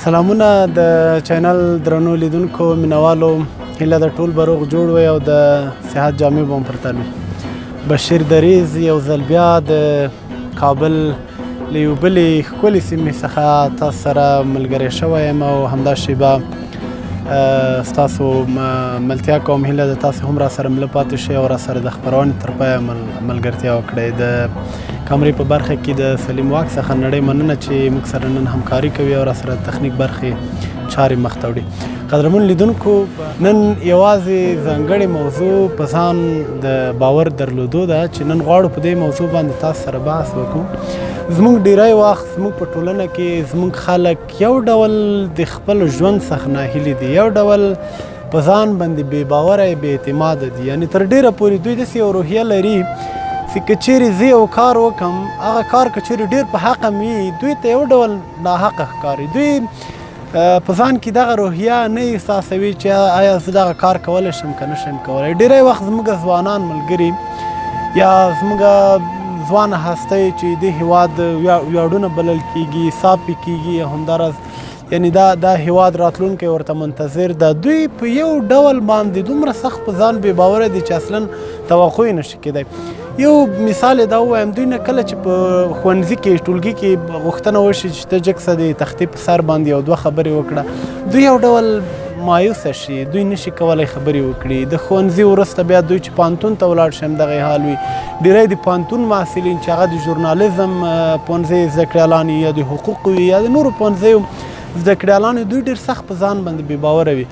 سلامونه د چینل درنو لیدونکو مینوالو، هیله ده ټول به روغ جوړ وي او د صحت جامې به هم پر تن وي. بشیر دریز یو ځل بیا د کابل له یو بلې ښکلې سیمې څخه تاسو سره ملګری شوی یم او همدا شیبه ستاسو ملتیا کوم. هیله ده تاسو هم را سره مله پاتې شئ او را سره د خپرونې تر پایه ملګرتیا وکړئ. د کمرې په برخه کې د سلیم واک څخه نړۍ مننه چې موږ سره نن همکاري کوي او را سره تخنیک برخې چارې مخته وړي. قدرمن لیدونکو، نن یوازې ځانګړې موضوع په ځان د باور درلودو ده چې نن غواړو په دې موضوع باندې تاسو سره بحث وکړو. زموږ ډیری وخت زموږ په ټولنه کې زموږ خلک یو ډول د خپل ژوند څخه ناهیلي دي، یو ډول په ځان باندې بې باوره، بې اعتماده دي. یعنی تر ډیره پورې دوی داسې یو روحیه لري چې که چیرې زه یو کار وکم، هغه کار که چیرې ډیر په حقه وي، دوی ته یو ډول ناحقه ښکاري. دوی په ځان کې دغه روحیه نه احساسوي چې آیا زه دغه کار کولی شم که نه شم کولی. ډیری وخت زموږ ځوانان ملګري یا زموږ ځوانه هستۍ چې د هیواد ویاړونه بلل کیږي، حساب پې کیږي، همداراز یعنی دا هیواد راتلونکی ورته منتظر ده، دوی په یو ډول باندې دومره سخت په ځان بې باوره دي چې اصلا توقع یې نشي کېدای. یو مثال یې دا ووایم، دوی نه کله چې په ښوونځي کې ټولګي کې غوښتنه وشي چې ته جګ شه د تختې په سر باندې یو دوه خبرې وکړه، دوی یو ډول مایوسه شي، دوی نشي کولی خبرې وکړي. د ښوونځي وروسته بیا دوی چې پوهنتون ته ولاړ شي همدغه حال وي. ډیری د پوهنتون محصلین چې هغه د ژورنالیزم پوهنځي زده کړیالان یا د حقوقو وي یا د نورو پوهنځیو زده کړیالان، دوی ډیر سخت په ځان باندې بې باوره وي.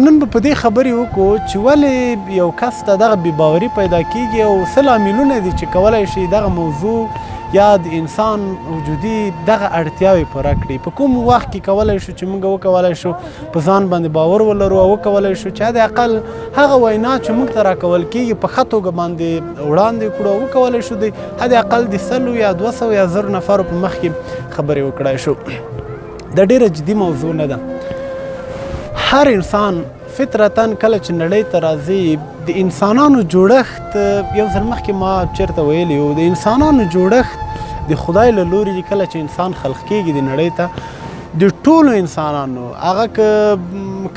نن به په دې خبرې وکړو چې ولې یو کس ته دغه بې باوري پیدا کیږي او څه لاملونه دي چې کولی شي دغه موضوع یا د انسان وجودي دغه اړتیاوې پوره کړي. په کوم وخت کې کولی شو چې موږ وکولی شو په ځان باندې باور ولرو او وکولی شو چې حد اقل هغه وینا چې موږ ته راکول کیږي په ښه توګه باندې وړاندې کړو او وکولی شو د حد اقل د 100 یا 200 یا 1000 نفرو په مخ کې خبرې وکړای شو. دا ډیره جدي موضوع نه ده. هر انسان فطرتاً کله چې نړۍ ته راځي، د انسانانو جوړښت، یو ځل مخکې ما چېرته ویلي و، د انسانانو جوړښت د خدای له لوري کله چې انسان خلق کیږي د نړۍ ته، د ټولو انسانانو، هغه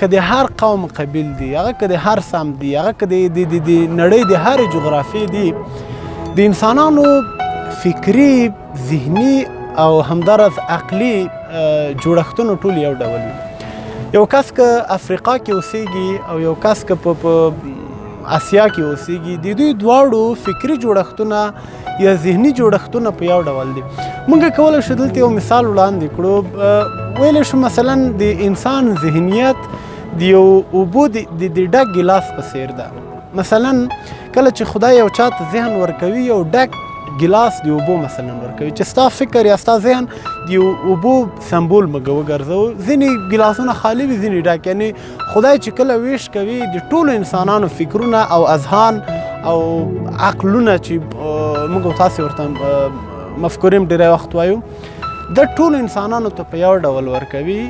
که د هر قوم قبیل دي، هغه که د هر سمت دي، هغه که د نړۍ د هرې جغرافیې دي، د انسانانو فکري، ذهني او همداراز عقلي جوړښتونه ټول یو ډول وي. یو کس که افریقا کې اوسیږي او یو کس که په اسیا کې اوسیږي، د دوی دواړو فکري جوړښتونه یا ذهني جوړښتونه په یو ډول دي. موږ کولی شو دلته یو مثال وړاندې کړو. ویلی شو مثلا د انسان ذهنیت د یو اوبو د ډک ګیلاس په څیر ده. مثلا کله چې خدای یو چا ته ذهن ورکوي، یو ډک ګیلاس د اوبو مثلا ورکوي چې ستا فکر یا ستا ذهن د یو اوبو سمبول موږ وګرځوو. ځینې ګیلاسونه خالي وي، ځینې ډک. یعنی خدای چې کله ویش کوي د ټولو انسانانو فکرونه او اذهان او عقلونه چې موږ تاسې ورته مفکورې هم ډېری وخت وایو، د ټولو انسانانو ته په یو ډول ورکوي.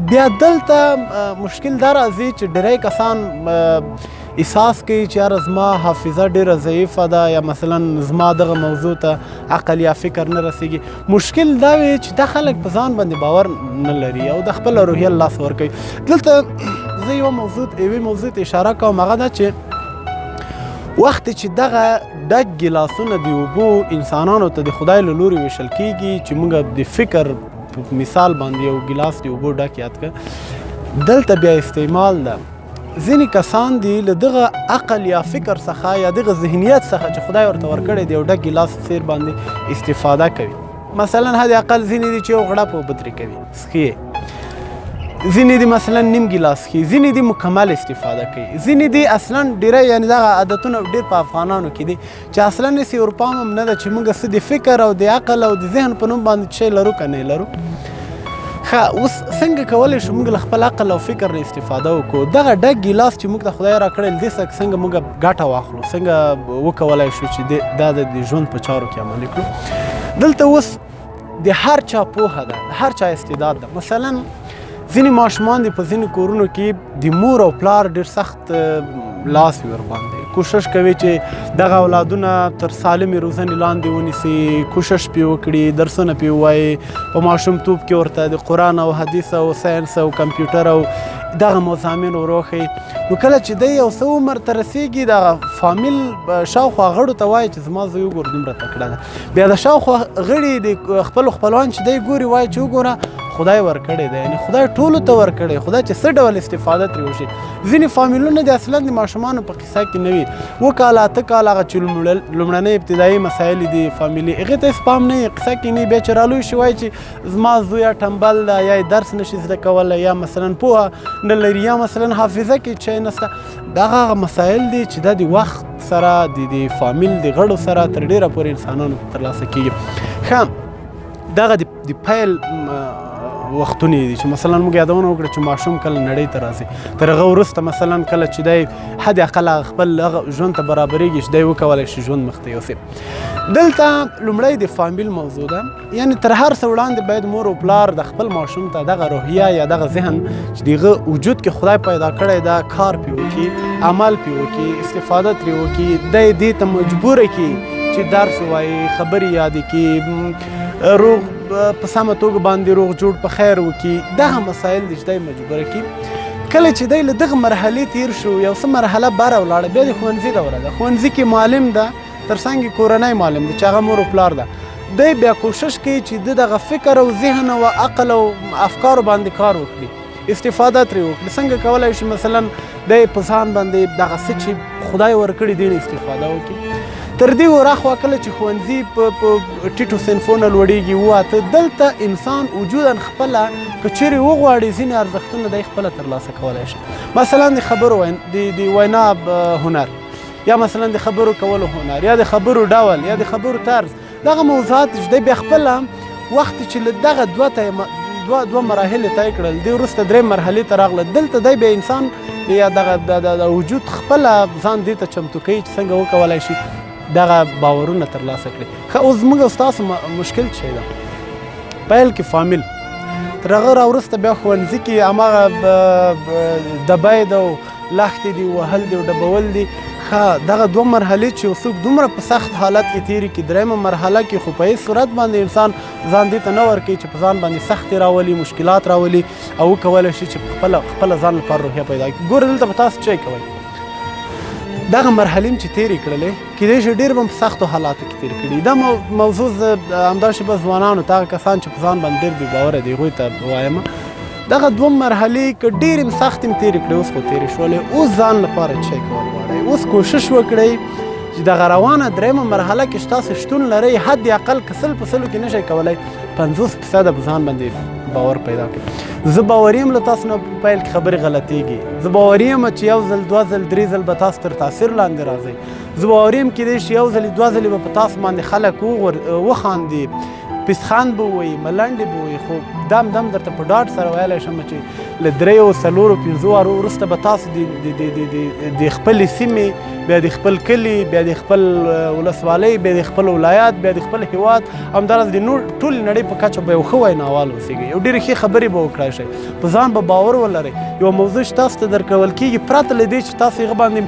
بیا دلته مشکل دا راځي چې ډېری کسان احساس کوي چې یاره زما حافظه ډېره ضعیفه ده، یا مثلا زما دغه موضوع ته عقل یا فکر نه رسیږي. مشکل دا وي چې دا خلک په ځان باندې باور نه لري او د خپل روحیه لاس ورکوي. دلته زه یوې موضوع ته اشاره کوم، هغه دا چې وخت چې دغه ډک ګیلاسونه د اوبو انسانانو ته د خدای له لوري ویشل کیږي، چې موږ د فکر په مثال باندې یو ګیلاس د اوبو ډک یاد کړ، دلته بیا استعمال ده. ځینې کسان دي له دغه عقل یا فکر څخه یا دغه ذهنیت څخه چې خدای ورته ورکړی دی یو ډک ګیلاس څیر باندې استفاده کوي. مثلا حد اقل ځینې دي چې یو غړپ اوبه ترې کوي څښي، ځینې دي مثلا نیم ګیلاس څښي، ځینې دي مکمل استفاده کوي، ځینې دي اصلا ډېری، یعنې دغه عادتونه ډېر په افغانانو کې دي چې اصلا هېڅ اروپا هم نه ده چې موږ څه د فکر او د عقل او د ذهن په نوم باندې څه لرو که نه لرو. ښه، اوس څنګه کولی شو موږ له خپل عقل او فکر نه استفاده وکړو؟ دغه ډک ګیلاس چې موږ ته خدای راکړی، له دې څخه څنګه موږ ګټه واخلو، څنګه وکولای شو چې دا د ژوند په چارو کې عملي کړو؟ دلته اوس د هر چا پوهه ده، د هر چا استعداد ده. مثلا ځینې ماشومان دي په ځینې کورونو کې د مور او پلار ډېر سخت لاس وي ورباندې. کوشش کوي چې دغه اولادونه تر سالمې روزنې لاندې ونیسي، کوشش پې وکړي، درسونه پې ووایي، په ماشومتوب کې ورته د قرآن او حدیث او ساینس او کمپیوټر او دغه مضامین وروښیي. نو کله چې دی یو څه عمر ته رسېږي، دغه فامیل شاوخوا غړو ته وایي چې زما زوی وګوره دومره تکړه ده. بیا د شاوخوا غړي د خپلو خپلوان چې دی ګوري وایي چې وګوره خدای ورکړی دی، یعنې خدای ټولو ته ورکړی، خدای چې څه ډول استفاده ترې وشي. ځینې فامیلونه د اصلا د ماشومانو په قصه کې نه وي، 7 کاله 8 کاله هغه چې لومړنۍ ابتدایي مسایل دي فامیلي، هغې ته هېڅ پام نه وي، قصه کې نه وي. بیا چې رالوی شي وایي چې زما زوی ټنبل ده، یا یې درس نشي زده کولی، یا مثلا پوهه نه لري، یا مثلا حافظه کې چی نشته. دغه هغه مسایل دي چې دا د وخت سره د فامیل د غړو سره تر ډېره پورې انسانانو ته ترلاسه کېږي. ښه، دغه د پیل وختونه دي چې مثلا موږ یادونه وکړه چې ماشوم کله نړۍ ته راځي، تر هغه وروسته مثلا کله چې دی حد اقل خپل هغه ژوند ته برابرېږي چې دی وکولی شي ژوند مخته یوسي. دلته لومړی د فامیل موضوع ده، یعنی تر هر څه وړاندې باید مور او پلار د خپل ماشوم ته دغه روحیه یا دغه ذهن چې دغه وجود کې خدای پیدا کړی دا کار پې وکړي، عمل پې وکړي، استفاده ترې وکړي، دی دې ته مجبوره کړي چې درس ووایي، خبرې یادې کړي، روغ په سمه توګه باندې روغ جوړ په خیر وکړي. دغه مسایل دي چې دی مجبوره کړي. کله چې دی له دغه مرحلې تیر شو، یو څه مرحله بره ولاړه، بیا د ښوونځي دوره ده. ښوونځي کې معلم ده، تر څنګ یې کورنی معلم ده چې هغه مور او پلار ده. دی بیا کوشش کوي چې د دغه فکر او ذهن او عقل او افکارو باندې کار وکړي، استفاده ترې وکړي. څنګه کولای شي مثلا دی په ځان باندې دغه څه چې خدای ورکړي دې نه استفاده وکړي. تر دې وراخوا کله چې ښوونځي په ټیټو صنفونو لوړېږي 7 8، دلته انسان وجودا خپله که چیرې وغواړي ځینې ارزښتونه دی خپله ترلاسه کولی شي. مثلا د خبرو د وینا هنر، یا مثلا د خبرو کولو هنر، یا د خبرو ډول، یا د خبرو طرز، دغه موضوعات چې دی بیا خپله وخت چې له دغه دوه مراحل طی کړل، دې وروسته درې مرحلې ته راغله. دلته دی بیا انسان یا دغه د وجود خپله ځان دې ته چمتو کوي چې څنګه وکولای شي دغه باورونه ترلاسه کړي. ښه، اوس زموږ او ستاسو مشکل څه ده؟ پیل کې فامیل، تر هغه را وروسته بیا ښوونځي کې هماغه دبی ده او لښتې دي، وهل دي او ډبول دي. ښه، دغه دوه مرحلې چې یو څوک دومره په سخت حالت کې تېرې کړي، درېیمه مرحله کې خو په هېڅ صورت باندې انسان ځان دې ته نه ورکوي چې په ځان باندې سختې راولي، مشکلات راولي او وکولی شي چې په خپله ځان لپاره روحیه پیدا کړي. ګوره دلته به تاسو څه کوئ، دغه مرحلې چې تېرې کړلې کېدای شي ډېر به هم په سختو حالاتو کې تېر کړي. دا موضوع زه همدا شېبه ځوانانو ته، هغه کسان چې په ځان باندې ډېر بې باوره دي، هغوی ته وایم، دغه دوه مرحلې که ډېرې هم سختې هم تېرې کړې، اوس خو تېرې شولې، اوس ځان لپاره څه کول غواړئ؟ اوس کوشش وکړئ چې دغه روانه درېیمه مرحله کې چې تاسو شتون لرئ، حد اقل که 100% کې نشئ کولی، 50% په ځان باندې باور پیدا کړئ. زه باوري یم له تاسو نه په پیل کې خبرې غلطېږي، زه باوري یم چې یو ځل دوه ځل درې ځل به تاسو تر تاثیر لاندې راځئ، زه باوري یم کېدای شي یو ځل دوه ځلې به په تاسو باندې خلک وخاندي، پیسخان به ووایي، ملنډې به ووایي، خو دم دم درته په ډاډ سره ویلی شم چې له دریو څلورو پنځو وارو وروسته به تاسو د خپلې سیمې، بیا د خپل کلي، بیا د خپل ولسوالۍ، بیا د خپل ولایت، بیا د خپل هیواد، همداراز د نور ټولې نړۍ په کچه به یو ښه ویناوال اوسېږئ، یو ډېرې ښې خبرې به وکړای شئ، په ځان به باور ولرئ. یوه موضوع چې تاسو ته درکول کېږي، پرته له دې چې تاسو هغه باندې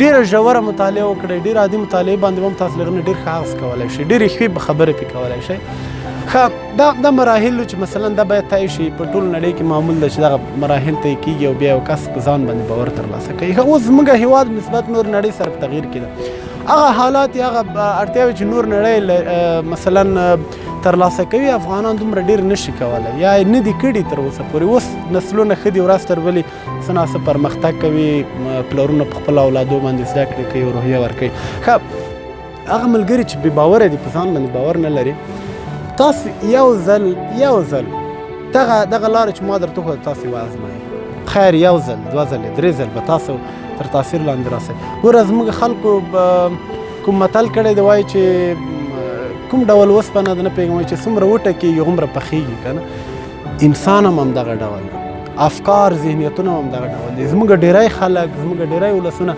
ډېره ژوره مطالعه وکړئ، ډېره عادي مطالعې باندې هم تاسو له هغه نه ډېر ښه اخذ کولی شئ، ډېرې ښې به خبرې پرې کولی شئ. ښه، دا مراحل چې مثلا دا باید طی شي، په ټول نړۍ کې معمول ده چې دغه مراحل طی کېږي او بیا یو کس په ځان باندې باور ترلاسه کوي. ښه، اوس زموږ هیواد نسبت نور نړۍ سره په تغییر کې ده، هغه حالات یا هغه اړتیاوې چې نور نړۍ مثلا ترلاسه کوي، افغانان دومره ډېر نشي کولی یا یې نه دي کړي تر اوسه پورې. اوس نسلونه ښه دي، ورځ تر بلې څه ناڅه پرمختګ کوي، پلرونه په خپلو اولادو باندې زده کړې کوي او روحیه ورکوي. ښه، هغه ملګري چې بې باوره دي، په ځان باندې باور نه لري، تاسو یو ځل یو ځل دغه لاره چې ما درته وښوده تاسو یې وازمایئ. خیر، یو ځل دوه ځلې درې ځل به تاسو تر تاثیر لاندې راسئ. ګوره زموږ خلکو کوم متل کړی دی، وایي چې کوم ډول وسپنه ده نه پوهېږم، وایي چې څومره وټکېږي هومره پخېږي، که نه؟ انسان هم همدغه ډول دی، افکار ذهنیتونه هم همدغه ډول دي. زموږ ډېری خلک، زموږ ډېری ولسونه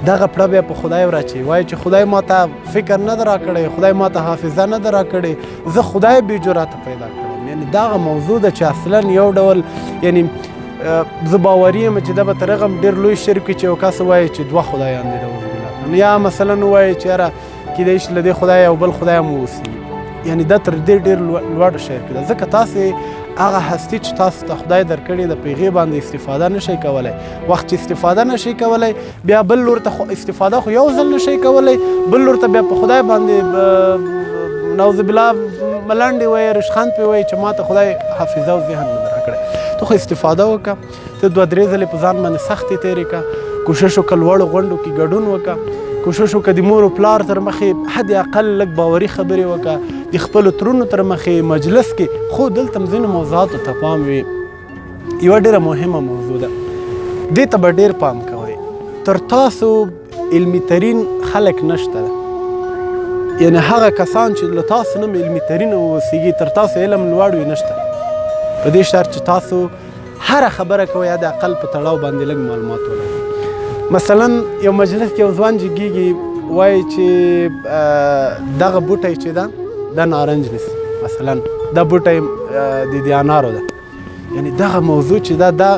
دغه پړه بیا په خدای وراچوي، وایي چې خدای ما ته فکر نه ده راکړی، خدای ما ته حافظه نه ده راکړې، زه خدای بې جرأته پیدا کړم. یعنې دغه موضوع ده چې اصلا یو ډول، یعنې زه باوري یم چې دا به تر هغه هم ډېر لوی شرک وي چې یو کس وایي چې دوه خدایان دي، نعوذ بالله. یا مثلا ووایي چې یاره کېدای شي له دې خدای او بل خدای هم واوسي، یعنی دا تر دې ډېر لوړ شرک ده، ځکه تاسې هغه هستي چې تاسو ته خدای درکړې ده په هغې باندې استفاده نشئ کولی. وخت چې استفاده نشئ کولی بیا بل لور ته استفاده خو یو ځل نشئ کولی، بل لور ته بیا په خدای باندې نعوذ بالله ملنډې وایي، رشخند پرې وایي چې ما ته خدای حافظه او ذهن نه راکړی. ته خو استفاده وکړه، ته دوه درې ځلې په ځان باندې سختې تېرې کړه، کوشش وکړه لوړو غونډو کې ګډون وکړه، کوشش وکړه د مور او پلار تر مخې حد اقل لږ باوري خبرې وکړه، د خپلو ترونو تر مخې مجلس کې. خو دلته هم ځینو موضوعاتو ته پام وي. یوه ډېره مهمه موضوع ده، دې ته به ډېر پام کوئ. تر تاسو علمي ترین خلک نشته، یعنی هغه کسان چې له تاسو نه علمي ترین اوسېږي، تر تاسو علم لوړ وي نشته. په دې شرط چې تاسو هره خبره کوئ د عقل په تړاو باندې لږ معلومات ولرئ. مثلا یو مجلس کې یو ځوان جګېږي وایي چې دغه بوټی چې ده دا نارنج نیسي، مثلا دا بوټی د انارو ده. یعنی دغه موضوع چې ده دا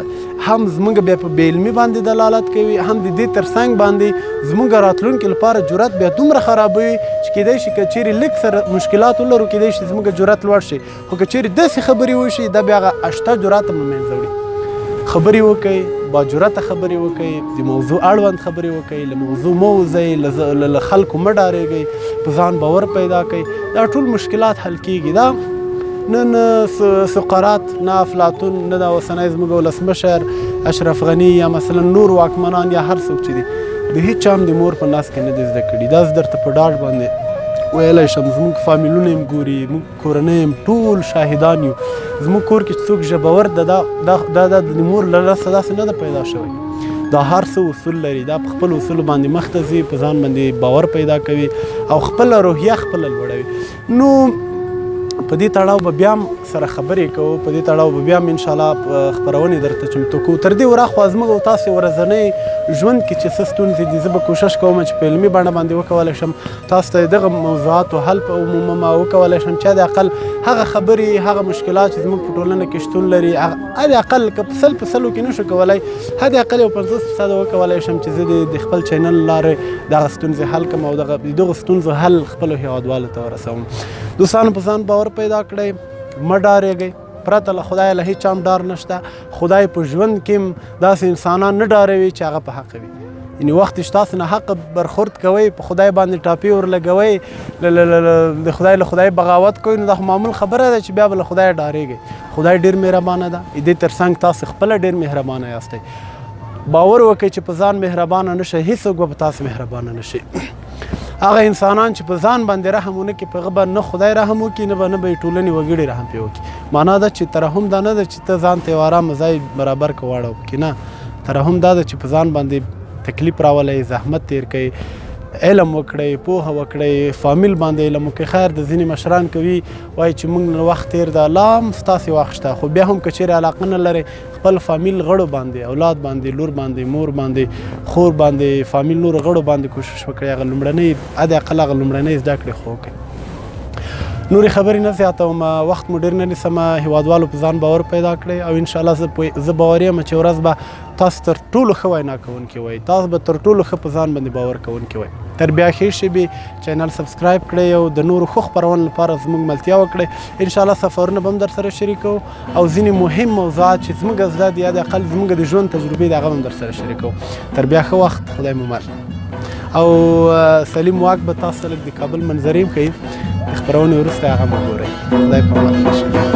هم زمونږ بیا په بې علمي باندې دلالت کوي، هم د دې ترڅنګ باندې زمونږ راتلونکي لپاره جرأت بیا دومره خرابوي چې کېدای شي که چیرې لږ سره مشکلات ولرو کېدای شي زمونږ جرأت لوړ شي، خو که چیرې داسې خبرې وشي دا بیا هغه اشته جرأت هم له منځه وړي. خبرې وکړئ، با جرأته خبرې وکړئ، د موضوع اړوند خبرې وکړئ، له موضوع مه وځئ، له خلکو مه ډارېږئ، په ځان باور پیدا کړئ. دا ټول مشکلات حل کېږي. دا نه نه سقراط، نه افلاطون، نه دا اوسنی زموږ ولسمشر اشرف غني یا مثلا نور واکمنان یا هر څوک چې دي، د هیچا هم د مور په نس کې نه دي زده کړي. دا زه درته په ډاډ باندې ویلی شم. زموږ فامیلونه هم ګوري، موږ کورنۍ هم ټول شاهدان یو. زموږ کور کې چې څوک ژبور ده دا دا دا د مور له لاسه داسې نه ده پیدا شوی. دا هر څه اصول لري، دا په خپل اصول باندې مخته ځي، په ځان باندې باور پیدا کوي او خپله روحیه خپله لوړوي. نو په دې تړاو به بیا هم سره خبرې کوو، په دې تړاو به بیا هم انشاءالله خپرونې درته چمتو کوو. تر دې وراخوا زموږ او تاسې ورځنی ژوند کې چې څه ستونزې دي، زه به کوشش کوم چې په علمي بڼه باندې وکولی شم تاسو ته دغه موضوعاتو حل په ومومم او وکولی شم چې حد اقل هغه خبرې، هغه مشکلات چې زموږ په ټولنه کې شتون لري، حد اقل که په 100 په 100 کې نه شو کولی، حد اقل یو 50% وکولی شم چې زه د خپل چینل لارې دغه ستونزې حل کړم او د دغو ستونزو حل خپلو هیوادوالو ته ورسوم. دوستانو په ځان باور پیدا کړئ، مه ډارېږئ. پرته له خدای له هیچا هم ډار نشته. خدای په ژوند کې هم داسې انسانان نه ډاروي چې هغه په حق وي. یعنی وخت چې تاسو نه حق برخورد کوئ، په خدای باندې ټاپې ورلګوئ، د خدای له خدای بغاوت کوئ، نو دا خو معمول خبره ده چې بیا به له خدایه ډارېږئ. خدای ډېر مهربانه ده، د دې ترڅنګ تاسو خپله ډېر مهربانه یاستئ. باور وکړئ چې په ځان مهربانه نه شئ، هیڅوک به په تاسو مهربانه نه شي. هغه انسانان چې په ځان باندې رحم ونه کړي، په هغه به نه خدای رحم وکړي، نه به یې ټولنې وګړي رحم پرې وکړي. معنا دا چې ترحم دا نه ده چې ته ځان ته یو ارامه ځای برابر کړه واړه پکې، نه، ترحم دا ده چې په ځان باندې تکلیف راولئ، زحمت تېر کړئ، علم وکړئ، پوهه وکړئ، فامیل باندې علم وکړئ. خیر د ځینې مشران کوي وایي چې موږ نه وخت تېر ده، لا هم ستاسې وخت شته، خو بیا هم که چیرې علاقه نه لرئ خپل فامیل غړو باندې، اولاد باندې، لور باندې، مور باندې، خور باندې، فامیل نور غړو باندې کوشش وکړئ هغه لومړنۍ حد اقل هغه لومړنۍ زده کړې خو وکړئ. نورې خبرې نه زیاتوم، وخت مو ډېر نه نیسم. هیوادوالو په ځان باور پیدا کړئ او انشاءالله زه باوري یم چې ورځ به تاسو تر ټولو ښه وینا کوونکي وئ، تاسو به تر ټولو ښه په ځان باندې باور کوونکي وئ. تر بیا ښې شېبې چینل سبسکرایب کړئ او د نورو ښو خپرونو لپاره زموږ ملتیا وکړئ. انشاءالله سفرونه به هم در سره شریکوو او ځینې مهم موضوعات چې زموږ زده دي، حد اقل زموږ د ژوند تجربې د هغه هم در سره شریکوو. تر بیا ښه وخت، خدای مو مل. او سلیم واک به تاسو ته لږ د کابل منظرې هم ښیي، د خپرونې وروسته هغه مو ګورئ. خدای په امان.